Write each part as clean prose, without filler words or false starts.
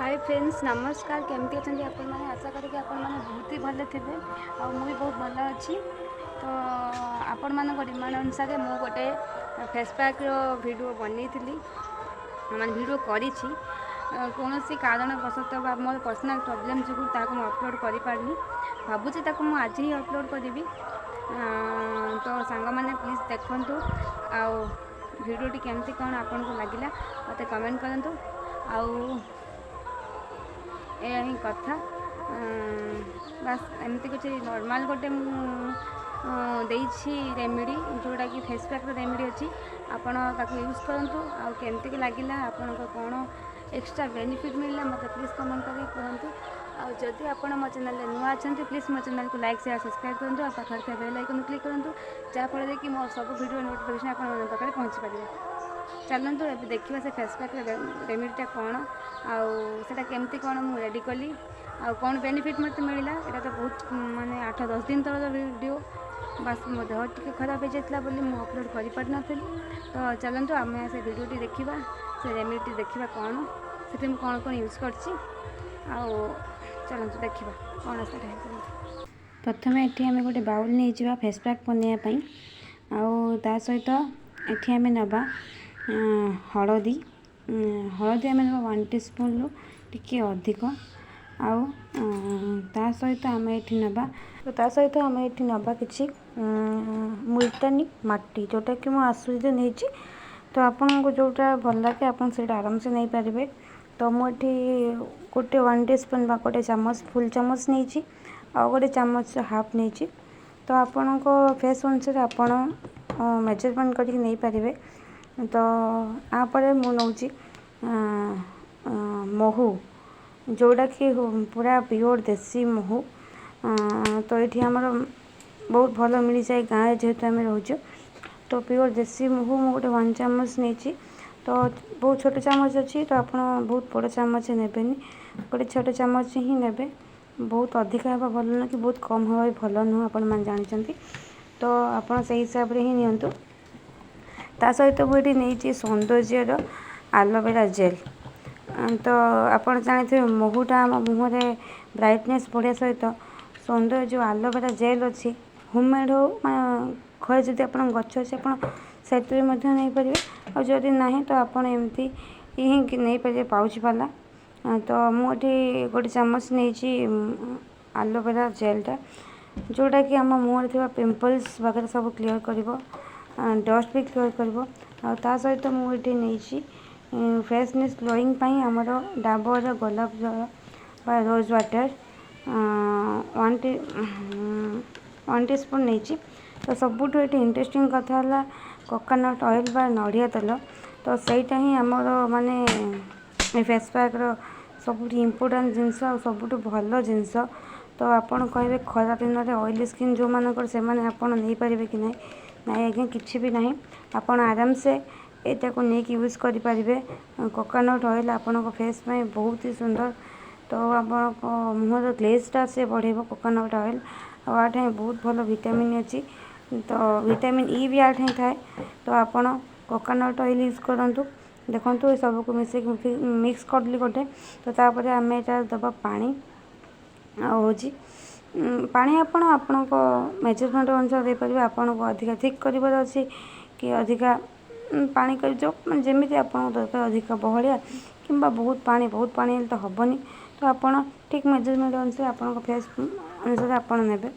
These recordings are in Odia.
ହାଇ ଫ୍ରେଣ୍ଡସ୍, ନମସ୍କାର। କେମିତି ଅଛନ୍ତି ଆପଣମାନେ? ଆଶା କରିକି ଆପଣମାନେ ବହୁତ ହି ଭଲ ଥିବେ ଆଉ ମୁଁ ବି ବହୁତ ଭଲ ଅଛି। ତ ଆପଣମାନଙ୍କ ଡିମାଣ୍ଡ ଅନୁସାରେ ମୁଁ ଗୋଟେ ଫେସ୍ ପ୍ୟାକ୍ର ଭିଡ଼ିଓ ବନେଇଥିଲି, ମାନେ ଭିଡ଼ିଓ କରିଛି। କୌଣସି କାରଣବଶତଃ ବା ମୋର ପର୍ସନାଲ୍ ପ୍ରୋବ୍ଲେମ୍ ଯୋଗୁଁ ତାହାକୁ ମୁଁ ଅପଲୋଡ଼ କରିପାରିନି। ଭାବୁଛି ତାକୁ ମୁଁ ଆଜି ହିଁ ଅପଲୋଡ଼ କରିବି। ତ ସାଙ୍ଗମାନେ, ପ୍ଲିଜ୍ ଦେଖନ୍ତୁ ଆଉ ଭିଡ଼ିଓଟି କେମିତି କ'ଣ ଆପଣଙ୍କୁ ଲାଗିଲା ମୋତେ କମେଣ୍ଟ କରନ୍ତୁ। ଆଉ ଏହା ହିଁ କଥା, ବାସ୍ ଏମିତି କିଛି ନର୍ମାଲ୍ ଗୋଟେ ମୁଁ ଦେଇଛି ରେମିଡ଼ି, ଯେଉଁଟାକି ଫେସ୍ ପ୍ୟାକ୍ର ରେମିଡ଼ି ଅଛି। ଆପଣ ତାକୁ ୟୁଜ୍ କରନ୍ତୁ ଆଉ କେମିତି ଲାଗିଲା, ଆପଣଙ୍କ କ'ଣ ଏକ୍ସଟ୍ରା ବେନିଫିଟ୍ ମିଳିଲା, ମୋତେ ପ୍ଲିଜ୍ କମେଣ୍ଟ କରିକି କୁହନ୍ତୁ। ଆଉ ଯଦି ଆପଣ ମୋ ଚ୍ୟାନେଲରେ ନୂଆ ଅଛନ୍ତି, ପ୍ଲିଜ୍ ମୋ ଚ୍ୟାନେଲକୁ ଲାଇକ୍, ସେୟାର, ସବସ୍କ୍ରାଇବ୍ କରନ୍ତୁ ଆଉ ପାଖରେ ଥିବା ବେଲ୍ ଆଇକନ୍ କ୍ଲିକ୍ କରନ୍ତୁ, ଯାହାଫଳରେ କି ମୋ ସବୁ ଭିଡ଼ିଓ ନୋଟିଫିକେସନ୍ ଆପଣମାନଙ୍କ ପାଖରେ ପହଞ୍ଚିପାରିବ। ଚାଲନ୍ତୁ ଏବେ ଦେଖିବା ସେ ଫେସ୍ ପ୍ୟାକ୍ର ରେମିଡ଼ିଟା କ'ଣ ଆଉ ସେଇଟା କେମିତି କ'ଣ ମୁଁ ରେଡ଼ି କଲି ଆଉ କ'ଣ ବେନିଫିଟ୍ ମୋତେ ମିଳିଲା। ଏଇଟା ତ ବହୁତ ମାନେ 8-10 ଦିନ ତଳର ଭିଡ଼ିଓ, ବାସ୍ ମୋ ଦେହ ଟିକେ ଖରାପ ହେଇଯାଇଥିଲା ବୋଲି ମୁଁ ଅପଲୋଡ଼ କରିପାରିନଥିଲି। ତ ଚାଲନ୍ତୁ ଆମେ ସେ ଭିଡ଼ିଓଟି ଦେଖିବା, ସେ ରେମିଡ଼ିଟି ଦେଖିବା କ'ଣ, ସେଥିରେ ମୁଁ କ'ଣ କ'ଣ ୟୁଜ୍ କରିଛି। ଆଉ ଚାଲନ୍ତୁ ଦେଖିବା କ'ଣ ସେଇଟା। ପ୍ରଥମେ ଏଠି ଆମେ ଗୋଟେ ବାଉଲ୍ ନେଇଯିବା ଫେସ୍ ପ୍ୟାକ୍ ବନେଇବା ପାଇଁ। ଆଉ ତା ସହିତ ଏଠି ଆମେ ନେବା ହଳଦୀ। ହଳଦୀ ଆମେ ନେବା 1 ଟି ସ୍ପୁନ୍ରୁ ଟିକିଏ ଅଧିକ। ଆଉ ତା ସହିତ ଆମେ ଏଠି ନେବା, ତା ସହିତ ଆମେ ଏଠି ନେବା କିଛି ମୁଲତାନୀ ମାଟି, ଯେଉଁଟାକି ମୁଁ ଆସୁରିରେ ନେଇଛି। ତ ଆପଣଙ୍କୁ ଯେଉଁଟା ଭଲ ଲାଗେ, ଆପଣ ସେଇଟା ଆରାମସେ ନେଇପାରିବେ। ତ ମୁଁ ଏଠି ଗୋଟେ 1 ଟି ସ୍ପୁନ୍ ବା ଗୋଟେ ଚାମଚ, ଫୁଲ୍ ଚାମଚ ନେଇଛି ଆଉ ଗୋଟେ ଚାମଚ ହାଫ୍ ନେଇଛି। ତ ଆପଣଙ୍କ ଫେସ୍ ଅନୁସାରେ ଆପଣ ମେଜରମେଣ୍ଟ କରିକି ନେଇପାରିବେ। ତ ତାପରେ ମୁଁ ନେଉଛି ମହୁ, ଯେଉଁଟାକି ପୁରା ପିଓର ଦେଶୀ ମହୁ। ତ ଏଇଠି ଆମର ବହୁତ ଭଲ ମିଳିଯାଏ, ଗାଁରେ ଯେହେତୁ ଆମେ ରହୁଛୁ। ତ ପିଓର ଦେଶୀ ମହୁ ମୁଁ ଗୋଟେ 1 ଚାମଚ ନେଇଛି। ତ ବହୁତ ଛୋଟ ଚାମଚ ଅଛି, ତ ଆପଣ ବହୁତ ବଡ଼ ଚାମଚ ନେବେନି, ଗୋଟେ ଛୋଟ ଚାମଚ ହିଁ ନେବେ। ବହୁତ ଅଧିକା ହେବା ଭଲ ନୁହେଁ କି ବହୁତ କମ୍ ହେବା ବି ଭଲ ନୁହଁ, ଆପଣମାନେ ଜାଣିଛନ୍ତି। ତ ଆପଣ ସେଇ ହିସାବରେ ହିଁ ନିଅନ୍ତୁ। ତା ସହିତ ମୁଁ ଏଠି ନେଇଛି ସୌନ୍ଦର୍ଯ୍ୟର ଆଲୋଭେରା ଜେଲ୍। ତ ଆପଣ ଜାଣିଥିବେ, ମହୁଟା ଆମ ମୁହଁରେ ବ୍ରାଇଟନେସ୍ ବଢ଼ିବା ସହିତ ସୌନ୍ଦର୍ଯ୍ୟ ଯେଉଁ ଆଲୋଭେରା ଜେଲ୍ ଅଛି, ହୋମମେଡ଼୍ ହଉ, ଘରେ ଯଦି ଆପଣଙ୍କ ଗଛ ଅଛି, ଆପଣ ସେଥିରେ ମଧ୍ୟ ନେଇପାରିବେ। ଆଉ ଯଦି ନାହିଁ, ତ ଆପଣ ଏମିତି ହିଁ ନେଇପାରିବେ ପାଉଚ୍ ବାଲା। ତ ମୁଁ ଏଠି ଗୋଟେ ଚାମଚ ନେଇଛି ଆଲୋଭେରା ଜେଲ୍ଟା, ଯେଉଁଟାକି ଆମ ମୁହଁରେ ଥିବା ପିମ୍ପଲ୍ସ ବଗେରା ସବୁ କ୍ଲିୟର୍ କରିବ, ଡଷ୍ଟ ବି କ୍ଲିୟର୍ କରିବ। ଆଉ ତା ସହିତ ମୁଁ ଏଠି ନେଇଛି ଫ୍ରେଶନେସ୍ ଗ୍ଲୋଇଂ ପାଇଁ ଆମର ଡାବରର ଗୋଲାପ ଜଳ ବା ରୋଜ୍ ୱାଟର୍ 1 ଟି ସ୍ପୁନ୍ ନେଇଛି। ତ ସବୁଠୁ ଏଠି ଇଣ୍ଟରେଷ୍ଟିଂ କଥା ହେଲା କୋକୋନଟ୍ ଅଏଲ୍ ବା ନଡ଼ିଆ ତେଲ। ତ ସେଇଟା ହିଁ ଆମର ମାନେ ଏ ଫେସ୍ ପ୍ୟାକ୍ର ସବୁଠୁ ଇମ୍ପୋର୍ଟାଣ୍ଟ ଜିନିଷ ଆଉ ସବୁଠୁ ଭଲ ଜିନିଷ। ତ ଆପଣ କହିବେ, ଖରା ଦିନରେ ଅଏଲି ସ୍କିନ୍ ଯେଉଁମାନଙ୍କର, ସେମାନେ ଆପଣ ନେଇପାରିବେ କି ନାହିଁ? ନାଇଁ ଆଜ୍ଞା, କିଛି ବି ନାହିଁ। ଆପଣ ଆରାମସେ ଏଇଟାକୁ ନେଇକି ୟୁଜ୍ କରିପାରିବେ। କୋକୋନଟ୍ ଅଏଲ୍ ଆପଣଙ୍କ ଫେସ୍ ପାଇଁ ବହୁତ ହି ସୁନ୍ଦର। ତ ଆପଣଙ୍କ ମୁହଁର ଗ୍ଲେଜ୍ଟା ସେ ବଢ଼େଇବ କୋକୋନଟ୍ ଅଏଲ୍। ଆଉ ୟା ବହୁତ ଭଲ ଭିଟାମିନ୍ ଅଛି, ତ ଭିଟାମିନ୍ ଇ ବି ୟା ଥାଏ। ତ ଆପଣ କୋକୋନଟ୍ ଅଏଲ୍ ୟୁଜ୍ କରନ୍ତୁ। ଦେଖନ୍ତୁ, ଏସବୁକୁ ମିଶେଇକି ମିକ୍ସ କରିଲି ଗୋଟେ। ତ ତାପରେ ଆମେ ଏଇଟା ଦେବା ପାଣି। ଆଉ ହେଉଛି ପାଣି ଆପଣ ଆପଣଙ୍କ ମେଜରମେଣ୍ଟ ଅନୁସାରେ ଦେଇପାରିବେ। ଆପଣଙ୍କୁ ଅଧିକା ଥିକ୍ କରିବାର ଅଛି କି ଅଧିକା ପାଣି କରି, ଯେଉଁ ମାନେ ଯେମିତି ଆପଣଙ୍କୁ ଦରକାର, ଅଧିକ ବହଳିଆ କିମ୍ବା ବହୁତ ପାଣି। ବହୁତ ପାଣି ହେଲେ ତ ହେବନି। ତ ଆପଣ ଠିକ୍ ମେଜରମେଣ୍ଟ ଅନୁସାରେ, ଆପଣଙ୍କ ଫେସ୍ ଅନୁସାରେ ଆପଣ ନେବେ।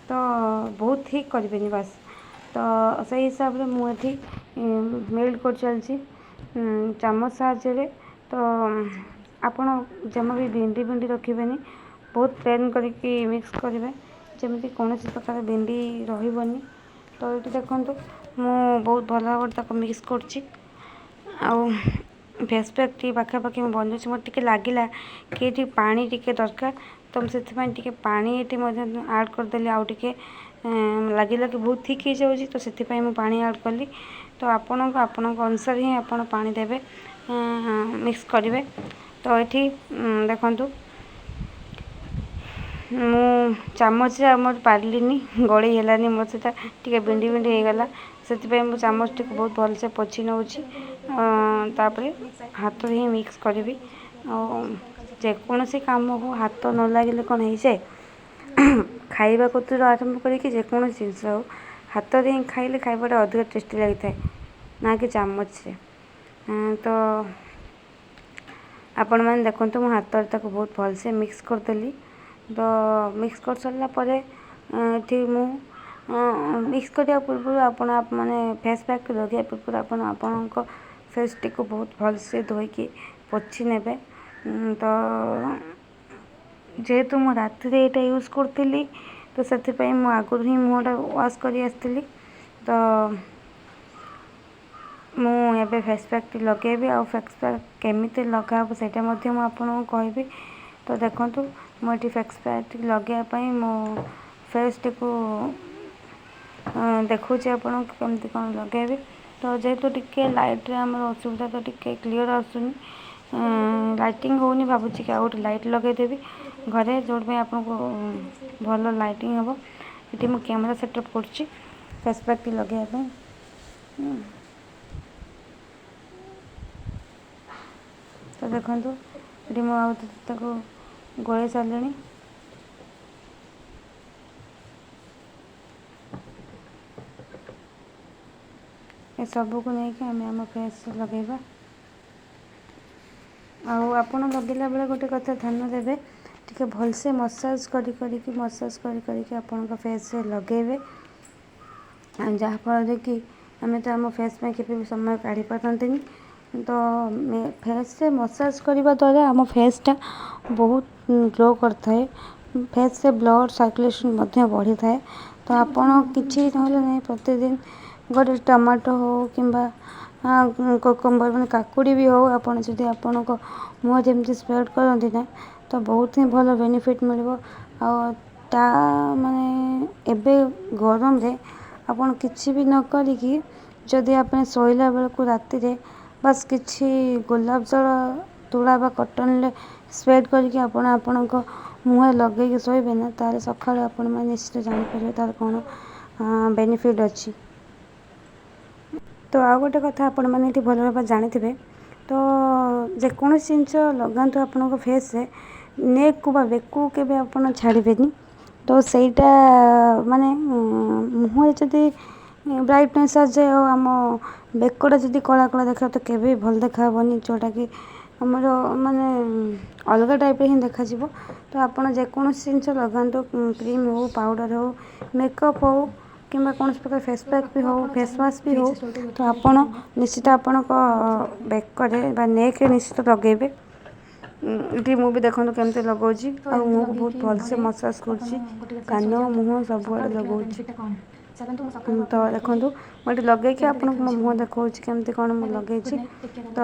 ତ ବହୁତ ଥିକ୍ କରିବେନି, ବାସ୍। ତ ସେଇ ହିସାବରେ ମୁଁ ଏଠି ମେଲ୍ଟ କରି ଚାଲିଛି ଚାମଚ ସାହାଯ୍ୟରେ। ତ ଆପଣ ଜମା ବି ବିଣ୍ଡି ବିଣ୍ଡି ରଖିବେନି, ବହୁତ ପ୍ଲେନ୍ କରିକି ମିକ୍ସ କରିବେ, ଯେମିତି କୌଣସି ପ୍ରକାର ବିଣ୍ଡି ରହିବନି। ତ ଏଇଠି ଦେଖନ୍ତୁ, ମୁଁ ବହୁତ ଭଲ ଭାବରେ ତାକୁ ମିକ୍ସ କରୁଛି ଆଉ ଫେସ୍ ପ୍ୟାକ୍ଟି ପାଖାପାଖି ମୁଁ ବନଉଛି। ମୋତେ ଟିକେ ଲାଗିଲା କି ଏଠି ପାଣି ଟିକେ ଦରକାର, ତ ମୁଁ ସେଥିପାଇଁ ଟିକେ ପାଣି ଏଠି ମଧ୍ୟ ଆଡ଼୍ କରିଦେଲି। ଆଉ ଟିକେ ଲାଗିଲା କି ବହୁତ ଥିକ୍ ହେଇଯାଉଛି, ତ ସେଥିପାଇଁ ମୁଁ ପାଣି ଆଡ଼୍ କଲି। ତ ଆପଣଙ୍କ ଆପଣଙ୍କ ଅନୁସାରେ ହିଁ ଆପଣ ପାଣି ଦେବେ, ମିକ୍ସ କରିବେ। ତ ଏଠି ଦେଖନ୍ତୁ, ମୁଁ ଚାମଚରେ ଆମର ପାରିଲିନି, ଗଳେଇ ହେଲାନି ମୋର, ସେଇଟା ଟିକେ ବିଣ୍ଡି ବିଣ୍ଡି ହେଇଗଲା। ସେଥିପାଇଁ ମୁଁ ଚାମଚଟିକୁ ବହୁତ ଭଲସେ ପୋଛି ନେଉଛି, ତାପରେ ହାତରେ ହିଁ ମିକ୍ସ କରିବି। ଆଉ ଯେକୌଣସି କାମ ହଉ, ହାତ ନ ଲାଗିଲେ କ'ଣ ହେଇଯାଏ? ଖାଇବା କତୁରୁ ଆରମ୍ଭ କରିକି ଯେକୌଣସି ଜିନିଷ ହଉ, ହାତରେ ହିଁ ଖାଇଲେ ଖାଇବାଟା ଅଧିକ ଟେଷ୍ଟି ଲାଗିଥାଏ, ନା କି ଚାମଚରେ। ତ ଆପଣମାନେ ଦେଖନ୍ତୁ, ମୁଁ ହାତରେ ତାକୁ ବହୁତ ଭଲସେ ମିକ୍ସ କରିଦେଲି। ତ ମିକ୍ସ କରିସାରିଲା ପରେ ଏଠି ମୁଁ ମିକ୍ସ କରିବା ପୂର୍ବରୁ ଆପଣ ମାନେ ଫେସ୍ ପ୍ୟାକ୍ ଲଗାଇବା ପୂର୍ବରୁ ଆପଣ ଆପଣଙ୍କ ଫେସ୍ଟିକୁ ବହୁତ ଭଲସେ ଧୋଇକି ପୋଛି ନେବେ। ତ ଯେହେତୁ ମୁଁ ରାତିରେ ଏଇଟା ୟୁଜ୍ କରୁଥିଲି, ତ ସେଥିପାଇଁ ମୁଁ ଆଗରୁ ହିଁ ମୁହଁଟା ୱାଶ୍ କରି ଆସିଥିଲି। ତ ମୁଁ ଏବେ ଫେସ୍ ପ୍ୟାକ୍ଟି ଲଗାଇବି, ଆଉ ଫେସ୍ ପ୍ୟାକ୍ କେମିତି ଲଗା ହେବ ସେଇଟା ମଧ୍ୟ ମୁଁ ଆପଣଙ୍କୁ କହିବି। ତ ଦେଖନ୍ତୁ, ମୁଁ ଏଠି ଫେସ୍ ପ୍ୟାକ୍ଟି ଲଗାଇବା ପାଇଁ ମୋ ଫେସ୍ଟିକୁ ଦେଖାଉଛି ଆପଣଙ୍କୁ କେମିତି କ'ଣ ଲଗାଇବି। ତ ଯେହେତୁ ଟିକେ ଲାଇଟ୍ରେ ଆମର ଅସୁବିଧା, ତ ଟିକେ କ୍ଲିଅର୍ ଆସୁନି, ଲାଇଟିଂ ହେଉନି, ଭାବୁଛି କି ଆଉ ଗୋଟେ ଲାଇଟ୍ ଲଗାଇଦେବି ଘରେ, ଯେଉଁଥିପାଇଁ ଆପଣଙ୍କୁ ଭଲ ଲାଇଟିଂ ହେବ। ଏଠି ମୁଁ କ୍ୟାମେରା ସେଟଅପ୍ କରୁଛି ଫେସ୍ ପ୍ୟାକ୍ଟି ଲଗାଇବା ପାଇଁ। ତ ଦେଖନ୍ତୁ, ଏଠି ମୁଁ ଆଉ ତାକୁ ଗୋଳେଇ ସାରିଲିଣି। ଏସବୁକୁ ନେଇକି ଆମେ ଆମ ଫେସ୍ ଲଗାଇବା। ଆଉ ଆପଣ ଲଗାଇଲା ବେଳେ ଗୋଟେ କଥା ଧ୍ୟାନ ଦେବେ, ଟିକେ ଭଲସେ ମସାଜ କରି କରିକି, ମସାଜ କରି କରିକି ଆପଣଙ୍କ ଫେସ୍ରେ ଲଗାଇବେ, ଯାହାଫଳରେ କି ଆମେ ତ ଆମ ଫେସ୍ ପାଇଁ କେବେ ବି ସମୟ କାଢ଼ି ପାରନ୍ତିନି। ତ ଫେସ୍ରେ ମସାଜ କରିବା ଦ୍ୱାରା ଆମ ଫେସ୍ଟା ବହୁତ ଗ୍ଲୋ କରିଥାଏ, ଫେସ୍ରେ ବ୍ଲଡ଼ ସାର୍କୁଲେସନ୍ ମଧ୍ୟ ବଢ଼ିଥାଏ। ତ ଆପଣ କିଛି ନହେଲେ ନାହିଁ, ପ୍ରତିଦିନ ଗୋଟେ ଟମାଟୋ ହଉ କିମ୍ବା କୁକୁମ୍ବର ମାନେ କାକୁଡ଼ି ବି ହଉ, ଆପଣ ଯଦି ଆପଣଙ୍କ ମୁହଁ ଯେମିତି ସ୍ପ୍ରେଡ଼୍ କରନ୍ତି ନା, ତ ବହୁତ ହିଁ ଭଲ ବେନିଫିଟ୍ ମିଳିବ। ଆଉ ତା ମାନେ ଏବେ ଗରମରେ ଆପଣ କିଛି ବି ନ କରିକି ଯଦି ଆପଣ ଶୋଇଲା ବେଳକୁ ରାତିରେ ବାସ୍ କିଛି ଗୋଲାପ ଜଳ ତୁଳା ବା କଟନ୍ରେ ସ୍ପ୍ରେଡ଼୍ କରିକି ଆପଣ ଆପଣଙ୍କ ମୁହଁରେ ଲଗେଇକି ଶୋଇବେ ନା, ତାହେଲେ ସକାଳୁ ଆପଣମାନେ ନିଶ୍ଚିତ ଜାଣିପାରିବେ ତାର କ'ଣ ବେନିଫିଟ୍ ଅଛି। ତ ଆଉ ଗୋଟେ କଥା ଆପଣମାନେ ଏଠି ଭଲ ଭାବରେ ଜାଣିଥିବେ, ତ ଯେକୌଣସି ଜିନିଷ ଲଗାନ୍ତୁ ଆପଣଙ୍କ ଫେସ୍ରେ, ନେକ୍କୁ ବା ବେକକୁ କେବେ ଆପଣ ଛାଡ଼ିବେନି। ତ ସେଇଟା ମାନେ ମୁହଁରେ ଯଦି ବ୍ରାଇଟନେସ୍ ଆସିଯାଏ ଆଉ ଆମ ବେକଟା ଯଦି କଳା କଳା ଦେଖାଯିବ, ତ କେବେ ବି ଭଲ ଦେଖାହେବନି, ଯେଉଁଟାକି ଆମର ମାନେ ଅଲଗା ଟାଇପ୍ର ହିଁ ଦେଖାଯିବ। ତ ଆପଣ ଯେକୌଣସି ଜିନିଷ ଲଗାନ୍ତୁ, କ୍ରିମ୍ ହଉ, ପାଉଡ଼ର୍ ହଉ, ମେକଅପ୍ ହଉ କିମ୍ବା କୌଣସି ପ୍ରକାର ଫେସ୍ ତ ପ୍ୟାକ୍ ବି ଆକୁ ହଉ, ଆପଣ ଫେସ୍ ଚାହିଁଲେ ୱାଶ୍ ବି ହଉ, ଫ୍ରିଜରେ ଷ୍ଟୋର୍ କରି ତ ରଖିପାରିବେ ଆପଣ 2 ଦିନ। ନିଶ୍ଚିତ ଆପଣଙ୍କ ବେକରେ ବା ନେକ୍ରେ ନିଶ୍ଚିତ ଲଗାଇବେ। ଏଠି ମୁଁ ବି ଦେଖନ୍ତୁ କେମିତି ଲଗାଉଛି, ତ ଆଉ ଏମିତି ମୁହଁକୁ ବହୁତ ଲଗେଇକି ଭଲସେ ମୁହଁରେ ମସାଜ ଆପଣ କରୁଛି, ଗୋଟେ ରାତି କାନ ଶୋଇଯାଆନ୍ତୁ। ମୁହଁ ସକାଳୁ ସବୁଆଡ଼େ ଦେଖିବା ଲଗାଉଛି। ବେନିଫିଟ୍ଟା କ'ଣ। ଚାଲନ୍ତୁ, ମୁଁ ସକାଳୁ ତ ଆପଣଙ୍କୁ ଦେଖାଉଛି ଦେଖନ୍ତୁ, ମୁଁ ଏଠି ଲଗେଇକି କେମିତି ଆପଣଙ୍କୁ ମୋ ଦେଖାଯାଉଛି ମୋ ମୁହଁ ମୁହଁ। ଦେଖାଉଛି କେମିତି କ'ଣ ମୁଁ ବାଏ ବାଏ, ଲଗେଇଛି। Good night, take care. ତ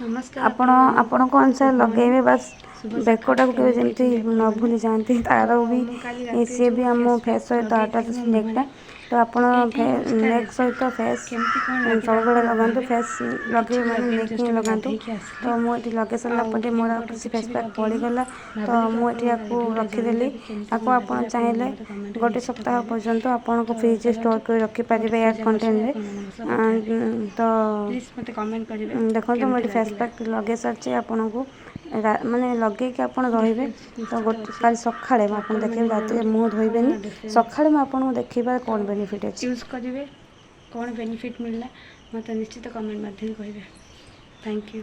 ନମସ୍କାର ଆପଣ ଆପଣମାନଙ୍କୁ, ଆପଣଙ୍କ ଅନୁସାରେ ଗୁଡ଼୍ ମର୍ଣ୍ଣିଂ, ଲଗାଇବେ, ବାସ୍ ଶୁଭ ସକାଳ। ବେକଟାକୁ କେବେ କେମିତି ଯେମିତି ଅଛନ୍ତି ନ ଆପଣମାନେ? ଭୁଲି ଯାଆନ୍ତି, ତ ତାର ବି ମୁଁ କାଲି ରାତିରେ ସିଏ ଯେଉଁ ବି ଆମ ଫେସ୍ ଫେସ୍ ପ୍ୟାକ୍ ସହିତ ଲଗେଇଥିଲି ଆଟାଚ୍ ମୋ ନେକ୍ଟା। ମୁହଁରେ, ତ ତ ଆପଣ ଏଇଟା ହିଁ ହେଉଛି ତା ନେକ୍ ରେଜଲ୍ଟ। ସହିତ ଫେସ୍ କେମିତି କ'ଣ ଲାଗିଲା ସବୁବେଳେ ଆପଣ ଲଗାନ୍ତୁ। କହିବେ। ଫେସ୍ ମୁଁ କିଛି ଲଗାଇବେ ବି ମାନେ ଲଗେଇନି, ନେକ୍ ଜଷ୍ଟ ହିଁ ଏବେ ଲଗାନ୍ତୁ। ଗାଧେଇକି ତ ଆସିଲି ମୁଁ ଏଠି ଲଗାଇ ସାରିଲା ଆଉ ପରେ କ୍ରିମ୍ ମୋର ଆଉ ପାଉଡ଼ର୍ କିଛି କିଛି ଫେସ୍ ବି ପ୍ୟାକ୍ ଲଗେଇନି। ପଡ଼ିଗଲା, ତ ଭାବିଲି କି ମୁଁ ଏଠି ଆପଣଙ୍କୁ ତା ୟାକୁ ରିଭ୍ୟୁଟା ରଖିଦେଲି। ଜଣେଇଦେବି। କେମିତି ଆକୁ କ'ଣ ଆପଣ ଲାଗିଲା ଆପଣମାନେ ଚାହିଁଲେ ମୋତେ କମେଣ୍ଟରେ ଗୋଟେ ନିଶ୍ଚିତ ସପ୍ତାହ କହିବେ। ପର୍ଯ୍ୟନ୍ତ ଆପଣଙ୍କ ତ ଫ୍ରିଜ୍ରେ ଚାଲନ୍ତୁ, ଷ୍ଟୋର୍ କରି ମୁଁ ଗୋଟେ ରଖିପାରିବେ ଏୟାର ପୂଜା କରିସାରି କଣ୍ଟେନରେ। ଆପଣମାନଙ୍କ ସହ କଥା ହେବି। ତ ପ୍ଲିଜ୍ ମୋତେ କମେଣ୍ଟ କରିବେ ଦେଖନ୍ତୁ, ମୁଁ କେମିତି ଏଠି ଫେସ୍ ଲାଗିଲା। ପ୍ୟାକ୍ ଲଗାଇ ସାରିଛି। ଆପଣଙ୍କୁ ମାନେ ଲଗେଇକି ଆପଣ ରହିବେ, ଡିଫରେନ୍ସ ତ ନିଶ୍ଚିତ ଗୋଟେ ଅଛି। କାଲି ସକାଳେ ତ ମୁଁ ଆପଣଙ୍କୁ ଆପଣମାନେ ଦେଖେଇବି। ରାତିରେ ଜାଣନ୍ତୁ ମୁହଁ କ'ଣ ଧୋଇବେନି, ଡିଫରେନ୍ସ। ସକାଳେ ମୁଁ ଆପଣଙ୍କୁ ଦେଖେଇବା ତ କ'ଣ ବେନିଫିଟ୍ ଅଛି। ୟୁଜ୍ କରିବେ, କ'ଣ ବେନିଫିଟ୍ ମିଳିଲା ମୋତେ ନିଶ୍ଚିତ କମେଣ୍ଟ ମାଧ୍ୟମରେ କହିବେ। Thank you.